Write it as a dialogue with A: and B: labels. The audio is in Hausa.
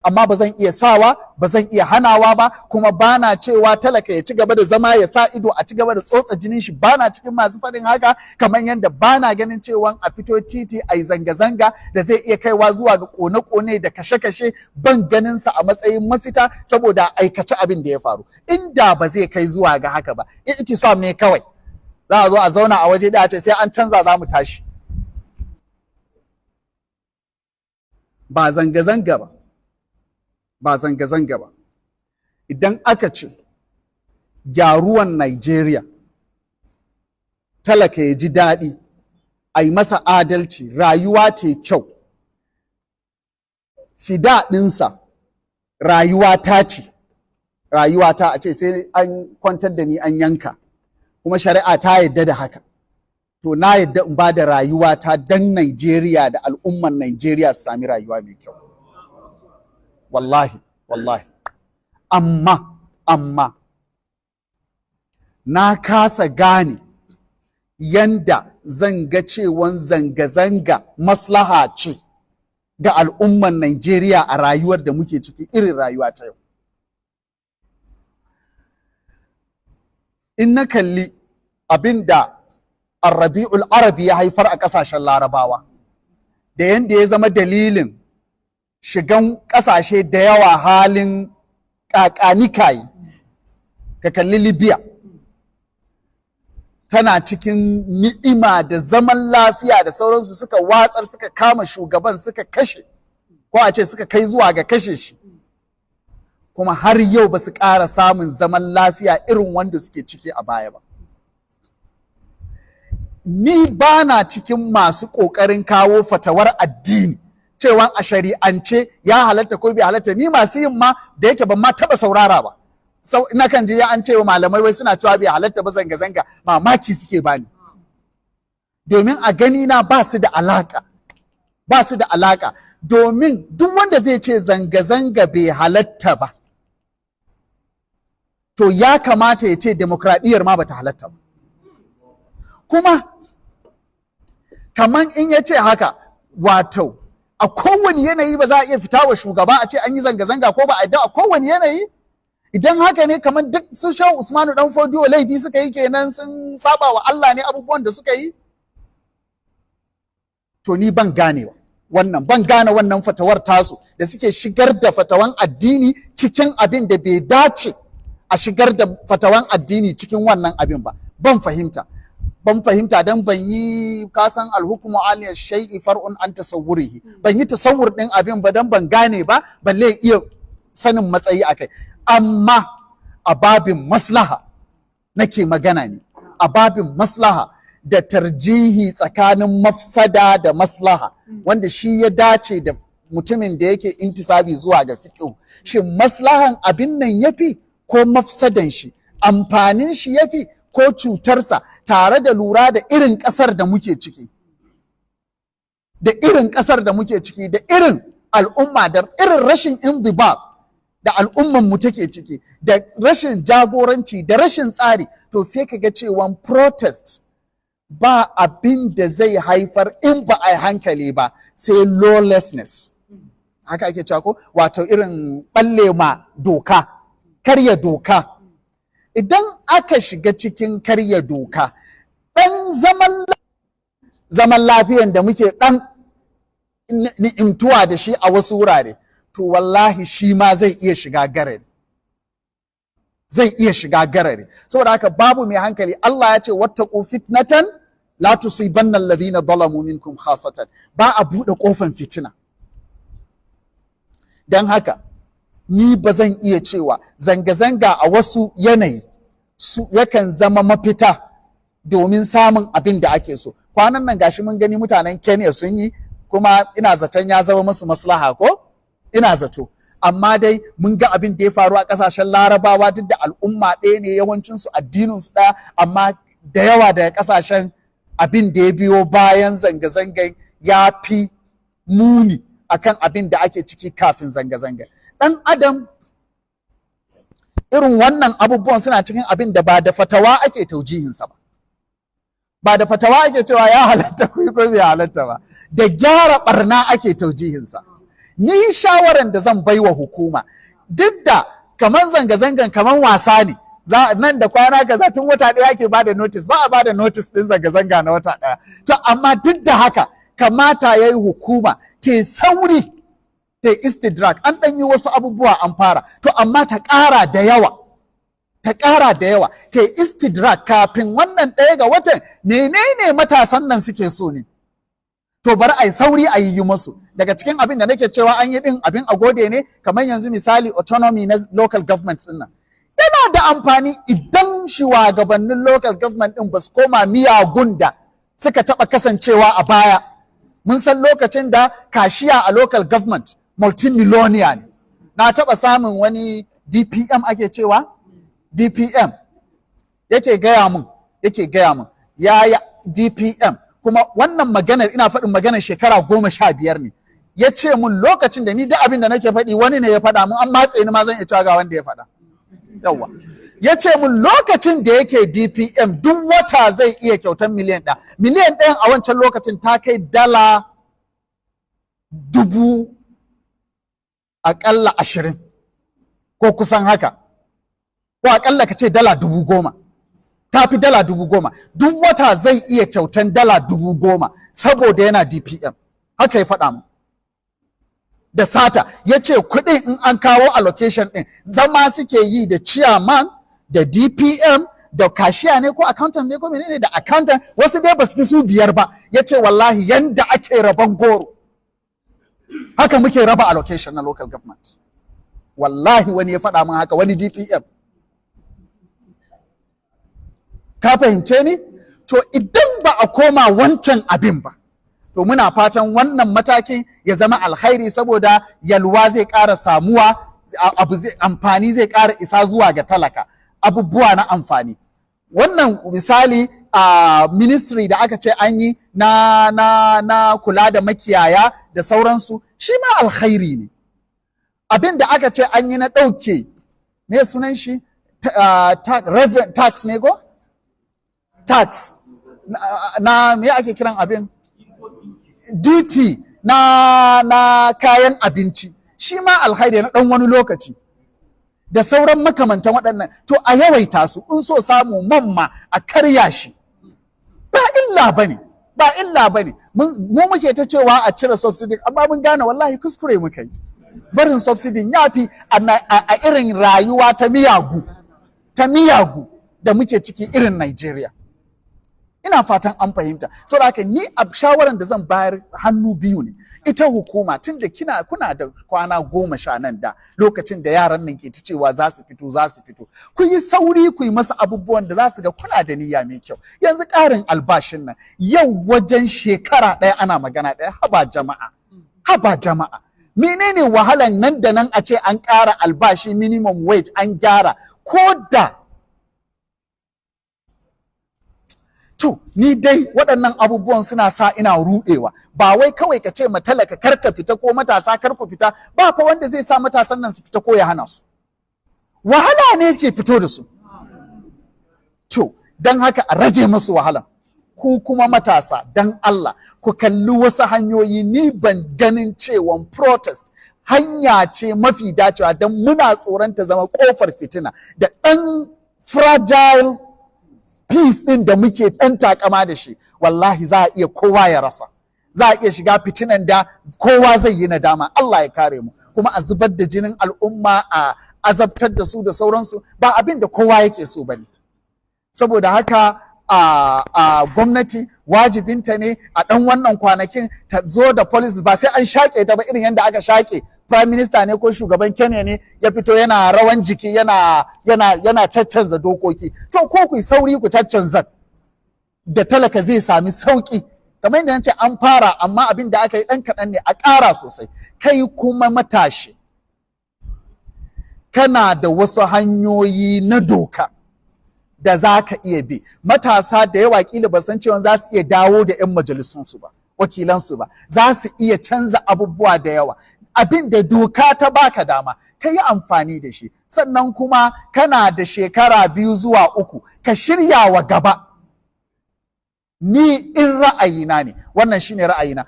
A: Amma ba zan iya sawa, ba zan iya hanawa ba, kuma ba na cewa talaka ya ci gaba da zama ya sa ido a ci gaba da tsotsa jinin shi. Ba na cikin masu faɗin haka, kamar yadda ba na ganin cewa a fito titi a yi zanga-zanga da zai iya kaiwa zuwa ga kone-kone da kashe-kashe, ban ganin sa a matsayin mafita, saboda aikace abin da ya faru inda ba zai kai zuwa ga haka ba. I'tisam ne kawai za a zo a zauna a waje ɗaya a ce sai an canza za mu tashi. Ba zanga-zanga ba, ba zanga-zanga ba. Idan aka ce gyaruwan Nigeria, talaka ya ji daɗi, a yi masa adalci, rayuwa ta kyau, fida ɗinsa rayuwa ta ce, rayuwa ta a ce sai an kwantar da ni an yanka, kuma shari'a ta yadda da haka, to na yadda in ba da rayuwa ta don Nigeria da al'umman Nigeria su sami rayuwa mai kyau. Wallahi, wallahi. Amma na kasa gane yanda zan ga cewan zanga-zanga maslaha ce ga al'umman Najeriya a rayuwar da muke ciki, irin rayuwa ta yau. In na kalli abin da Arrabi'ul Arabi ya haifar a ƙasashen Larabawa, da yanda ya zama dalilin shigan ƙasashe da yawa halin ƙaƙanikayi, ka kalli Libya, tana cikin ni'ima da zaman lafiya da sauransu, suka watsar, suka kama shugaban suka kashe, ko a ce suka kai zuwa ga kashe shi, kuma har yau ba su ƙara samun zaman lafiya irin wanda suke ciki a baya ba. Ni ba na cikin masu ƙoƙarin kawo fatawar addini cewa a shari'ance ya halatta ko bai halatta. Ni masu yin ma da yake ban ma taɓa saurara ba. Sau ina kan ji an ce wa malamai wai suna cewa bai halatta ba zanga-zanga, mamaki suke bani. Domin a gani na ba su da alaka. Ba su da alaka. Domin duk wanda zai ce zanga-zanga bai halatta ba, to ya kamata ya ce demokradiyyar ma bata halatta ba. Kuma kaman in ya ce haka, wato a kowane yanayi ba za a iya fita wa shugaba a ce an yi zanga-zanga ko ba a yadda a kowane yanayi. Idan haka ne, kamar duk su Shehu Usmanu Dan Fodiyo laifi suka yi kenan, sun saba wa Allah ne abubuwan da suka yi. To ni ban ganewa wannan, ban gane wannan fatawar tasu da suke shigar da fatawan addini cikin abin da bai dace a shigar da fatawan addini cikin wannan abin ba. Ban fahimta. Ban fahimta don ban yi kasan alhukumu aliyar shai'i far'un an tasawwurihi. Ban yi tasawur ɗin abin ba don ban gane ba, balle iya sanin matsayi akai. Amma a babin maslaha nake magana ne, a babin maslaha da tarjihi tsakanin mafsada da maslaha, wanda shi ya dace da mutumin da yake intisabi zuwa ga fiqh. Shin maslahan abin nan yafi ko mafsadan shi, amfanin shi yafi ko cutarsa, tare da lura da irin ƙasar da muke ciki, da irin ƙasar da muke ciki, da irin al'umma, da irin rashin indibat da al'umman mu take ciki, da rashin jagoranci, da rashin tsari. To sai ka ga cewa protest ba abin da zai haifar in ba a yi hankali ba sai lawlessness. Haka ake cewa ko? Wato irin balle ma doka, karya doka. Idan aka shiga cikin karya doka, ɗan zaman lafiyan da muke ɗan ni'imtuwa da shi a wasu wurare, to wallahi shi ma zai iya shiga garari. Zai iya shiga garari. Saboda haka babu mai hankali. Allah ya ce wattaqu fitnatan la tusibanna alladhina zalamu minkum khasatan. Ba a buɗe ƙofan fitina. Don haka ni ba zan iya cewa zanga-zanga a wasu yanayi su yakan zama mafita domin samun abin da ake so. Kwanan nan gashi mun gani mutanen Kenya sun yi, kuma ina zaton ya zama musu maslaha, ko? Ina zato. Amma dai mun ga abin da ya faru a ƙasashen Larabawa, duk da al'umma ɗaya ne, yawancinsu addininsu ɗaya, amma da yawa daga ƙasashen abin da ya biyo bayan zanga-zangan ya fi muni akan abin da ake ciki kafin zanga-zanga. Ɗan adam, irin wannan abubuwan suna cikin abin da ba da fatawa ake taujihinsa ba. Ba da fatawa ake cewa ya halatta ko bai halatta ba. Da gyara barna ake taujihinsa. Ni shawaran da zan baiwa hukuma, duk da kaman zanga-zangan kaman wasa ne, za nan da kwana kaza, tun wata ɗaya ake bada notice, ba a bada notice ɗin zanga-zanga na wata ɗaya. To amma duk da haka kamata ya yi hukuma ta sauri ta istidrak. An ɗan yi wasu abubuwa, an fara, to amma ta ƙara da yawa, ta ƙara da yawa, ta istidrak kafin wannan 1 ga watan. Menene matasan nan suke so ne? To bari a yi sauri a yi musu. Daga cikin abin da nake cewa an yi din, abin a gode ne, kamar yanzu misali autonomy na local government din nan yana da amfani idan shugabannin local government din ba su koma miyagun da suka taɓa kasancewa a baya. Mun san lokacin da cashier a local government multimillionaire ne. Na taɓa samun wani DPM, ake cewa DPM, yake gaya mun ya yi DPM, kuma wannan maganar ina faɗin maganar shekara 15 ne. Ya ce mun lokacin da ni da abin da nake faɗi wani ne ya faɗa mun, an matse ni ma zan iya cewa ga wanda ya faɗa. Yawwa, ya ce mun lokacin da yake DPM, duk wata zai iya kyautar miliyan 1. Miliyan 1 a wancan lokacin ta kai dala dubu aƙalla 20 ko kusan haka, ko aƙalla ka ce dala 10,000, ta fi dala 10,000. Duk wata zai iya kyautan dala 10,000 saboda yana DPM. Haka ya faɗa mu. Da sata ya ce kuɗin in an kawo allocation ɗin, zama suke yi da chairman da DPM da cashier ne ko accountant ne ko menene da accountant, wasu dai ba su fi su biyar ba. Ya ce wallahi yanda ake rabon goro haka muke raba allocation na local government. Wallahi wani ya faɗa min haka, wani DPM. Ka fahimce ni? To idan ba a koma wancan abin ba, to muna fatan wannan matakin ya zama alkhairi, saboda yalwa zai ƙara samuwa, abu zai amfani zai ƙara isa zuwa ga talaka, abubuwa na amfani. Wannan misali a ministry da aka ce an yi na kula da makiyaya da sauransu, shi ma alkhairi ne. Abin da aka ce an yi na ɗauke, me sunan shi, tax ne ko tax na me ake kiran abin, duty na kayan abinci, shi ma alkhairi na ɗan wani lokaci, da sauran makamantan waɗannan. To a yawaita su, in so samu man ma a karya shi, ba illa bane, ba illa bane. Mu muke ta cewa a cire subsidy, amma mun gane wallahi kuskure muka yi. Barin subsidy ya fi a irin rayuwa ta miyagu da muke ciki irin Nigeria. Ina fatan an fahimta. Saboda haka ni a shawaran da zan bayar hannu biyu ne. Ita hukuma, tun da kuna da kwana 10 nan da lokacin da yaran nan ke ta cewa za su fito, za su fito, ku yi sauri ku yi masa abubuwan da za su ga kuna da niyya mai kyau. Yanzu ƙarin albashin nan, yau wajen shekara 1 ana magana ɗaya. Haba jama'a, haba jama'a, menene wahalan nan da nan a ce an ƙara albashi, minimum wage an gyara? Ko da to ni dai waɗannan abubuwan suna sa ina ruɗewa. Ba wai kawai ka ce talaka kar ka fita ko matasa kar ku fita ba fa. Wanda zai sa matasan nan su fita ko ya hana su, wahala ne ke fito da su. To don haka a rage musu wahala. Ku kuma matasa, don Allah ku kalli wasu hanyoyi. Ni ban ganin cewan protest hanya ce mafi dacewa, don muna tsoron ta zama kofar fitina da ɗan fragile peace ɗin da muke ɗan takama da shi. Wallahi za a iya kowa ya rasa, za a iya shiga fitinan da kowa zai yi nadama. Allah ya kare mu. Kuma a zubar da jinin al'umma, a azabtar da su da sauransu, ba abin da kowa yake so bane. Saboda haka a gwamnati wajibinta ne a ɗan wannan kwanakin ta zo da policy, ba sai an shaƙe ta ba irin yadda aka shaƙe prime minister ne ko shugaban Kenya ne ya fito yana rawan jiki, yana caccanza dokoki. To ko ku sauri ku caccanza da talaka zai sami sauki. Kamar yadda nace an fara, amma abin da aka yi ɗan kaɗan ne, a ƙara sosai. Kai kuma matashi, kana da wasu hanyoyi na doka da za ka iya bi. Matasa da yawa kila ba san cewa za su iya dawo da 'yan majalisunsu ba, wakilansu ba, za su iya canza abubuwa da yawa. Abin da doka ta baka dama, ka yi amfani da shi. Sannan kuma kana da shekara 2 zuwa 3, ka shirya wa gaba. Ni in ra'ayina ne wannan, shine ra'ayina.